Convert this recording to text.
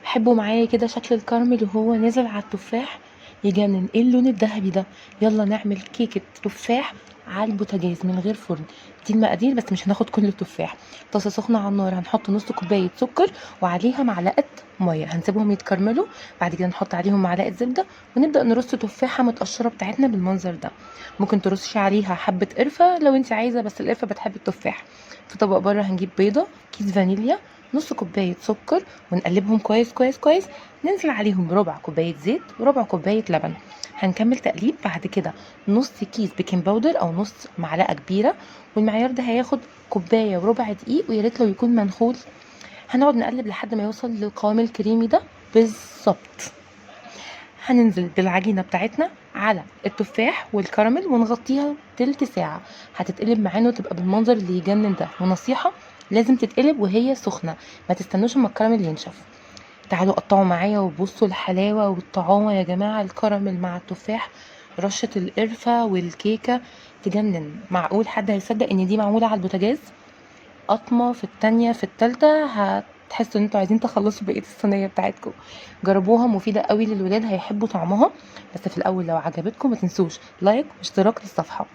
حبوا معايا كده شكل الكراميل وهو نازل على التفاح، يجنن. ايه اللون الذهبي ده؟ يلا نعمل كيكة تفاح على البوتاجاز من غير فرن. دي المقادير، بس مش هناخد كل التفاح. طاسه سخنة على النار، هنحط نص كوباية سكر وعليها معلقه مية، هنسيبهم يتكرملوا. بعد كده نحط عليهم معلقه زبدة ونبدا نرص تفاحة متقشره بتاعتنا بالمنظر ده. ممكن ترصي عليها حبه قرفه لو انت عايزه، بس القرفه بتحب التفاح. في طبق بره هنجيب بيضة، كيس فانيليا، نص كوباية سكر، ونقلبهم كويس كويس كويس. ننزل عليهم بربع كوباية زيت وربع كوباية لبن. هنكمل تقليب. بعد كده نص كيس baking powder او نص معلقه كبيرة، والمعيار ده هياخد كوباية وربع دقيق، ويا ريت لو يكون منخول. هنقعد نقلب لحد ما يوصل للقوام الكريمي ده بالظبط. هننزل بالعجينه بتاعتنا على التفاح والكراميل ونغطيها تلت ساعة. هتتقلب معانا وتبقى بالمنظر اللي يجنن ده. ونصيحة، لازم تتقلب وهي سخنة، ما تستنوش اما الكراميل ينشف. تعالوا قطعوا معايا وبصوا الحلاوة والطعامه يا جماعة. الكراميل مع التفاح، رشه القرفه والكيكه تجنن. معقول حد هيصدق ان دي معمولة على البوتاجاز؟ قطمه في التانية في التالتة هتحسوا ان انتوا عايزين تخلصوا بقية الصينية بتاعتكم. جربوها، مفيدة قوي للولاد، هيحبوا طعمها. بس في الاول لو عجبتكم ما تنسوش like واشتراك للصفحه.